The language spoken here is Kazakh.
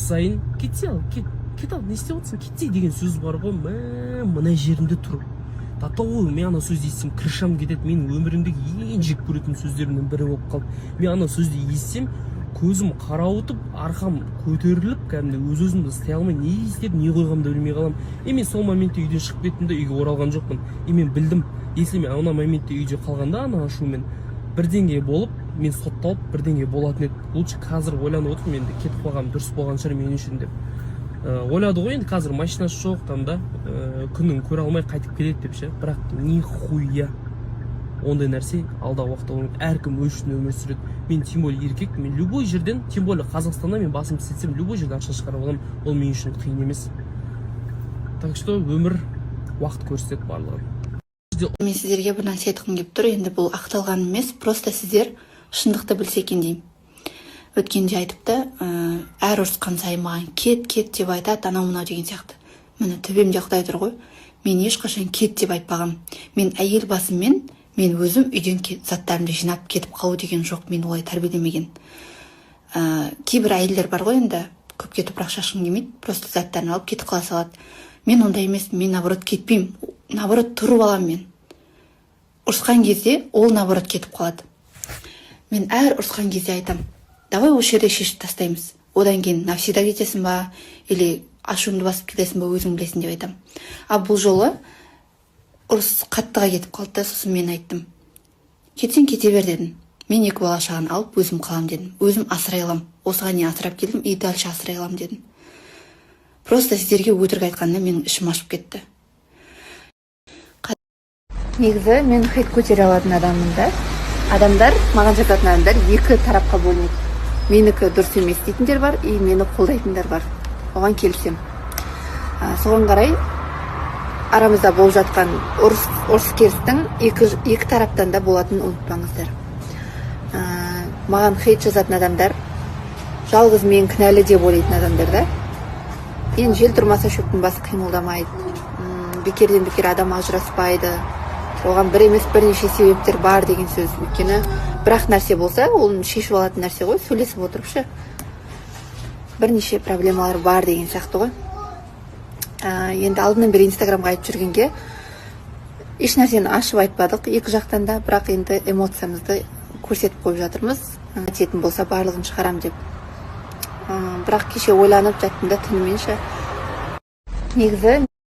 Сайын «Кетсе ал, кет, кет ал, не істеп отырсың, кетсе» деген сөз бар ғой, мә, мына жерімде тұр до того. Мен ана сөзді естісем, крышам кетеді. Менің өмірімдегі ең жек көретін сөздерімнің бірі болып қалды. Мен ана сөзді естісем, көзім қарауытып, арқам көтеріліп, кәдімгідей өз өзімді ұстай алмай, не істеп, не қойғанымды білмей қаламын. И мен сол моментте үйден шығып кеттім де, үйге оралған жоқпын. И мен білдім, если мен ана моментте үйде қалғанда, ана ашумен бірдеңе болып, мен сотталып, бірдеңе болатын еді. Лучше қазір ойланып отырмын енді, кетіп қалғаным дұрыс болған шығар мен үшін деп. Ойлады ғой енді, қазір машинасы жоқ там да, күнін көре алмай қайтып келеді деп ше. Бірақ нихуя ондай нәрсе алдағы уақытта болмайды. Әркім өз үшін өмір сүреді. Мен тем более еркек, мен любой жерден, тем более Қазақстанда, мен басымды істетсем, любой жерден ақша шығарып аламын, ол мен үшін қиын емес. Так что өмір, уақыт көрсетеді барлығын. Мен сіздерге бір нәрсе айтқым келіп тұр. Енді бұл ақталған емес, просто сіздер шындықты білсе екен деймін. Өткенде айтыпты, әр ұрысқан сайын маған «Кет, кет» деп айтады, анау мынау деген сияқты. Міне, төбемде Құдай тұр ғой, мен ешқашан «Кет» деп айтпағанмын. Мен әйел басыммен, мен өзім үйден заттарымды жинап кетіп қалу деген жоқ, мен олай тәрбиелемеген. Кейбір әйелдер бар ғой енді, көпке топырақ шашқым келмейді, просто заттарын алып кетіп қала салады. Мен ондай емеспін, мен наоборот кетпеймін, наоборот тұрып аламын. Мен ұрысқан кезде ол наоборот кетіп қалады. Мен әр ұрысқан кезде айтам: «Давай осы жерде шешіп тастаймыз, одан кейін навсегда кетесің ба или ашуыңды басып кетесің ба, өзің білесің», — деп айтам. А бұл жолы ұрыс қаттыға кетіп қалды да, сосын мен айттым: «Кетсең, кете бер», — дедім. «Мен екі бала шағаны алып өзім қаламын», — дедім. «Өзім асырай аламын, осыған дейін асырап келдім и дальше асырай аламын», — дедім. Просто сіздерге өтірік айтқанда менің ішім ашып кетті. Негізі мен хейт көтере алатын адаммын да. Адамдар, маған жазатын адамдар екі тарапқа бөлінеді: менікі дұрыс емес дейтіндер бар и мені қолдайтындар бар. Оған келісемін. Соған қарай арамызда болып жатқан ұрыс керістің екі тараптан да болатынын ұмытпаңыздар. Маған хейт жазатын адамдар жалғыз мен кінәлі деп ойлайтын адамдар да. Енді жел тұрмаса, шөптің басы қимылдамайды. Бекерден бекер адам ажыраспайды, оған бір емес, бірнеше себептер бар деген сөз. Өйткені бір ақ нәрсе болса, оны шешіп алатын нәрсе ғой сөйлесіп отырып ше. Бірнеше проблемалар бар деген сияқты ғой. Енді алдынан бері Инстаграмға айтып жүргенге еш нәрсені ашып айтпадық екі жақтан да, бірақ енді эмоциямызды көрсетіп қойып жатырмыз, тиетін болса, барлығын шығарам деп. Бірақ кеше ойланып жаттым да түнімен ше негізі.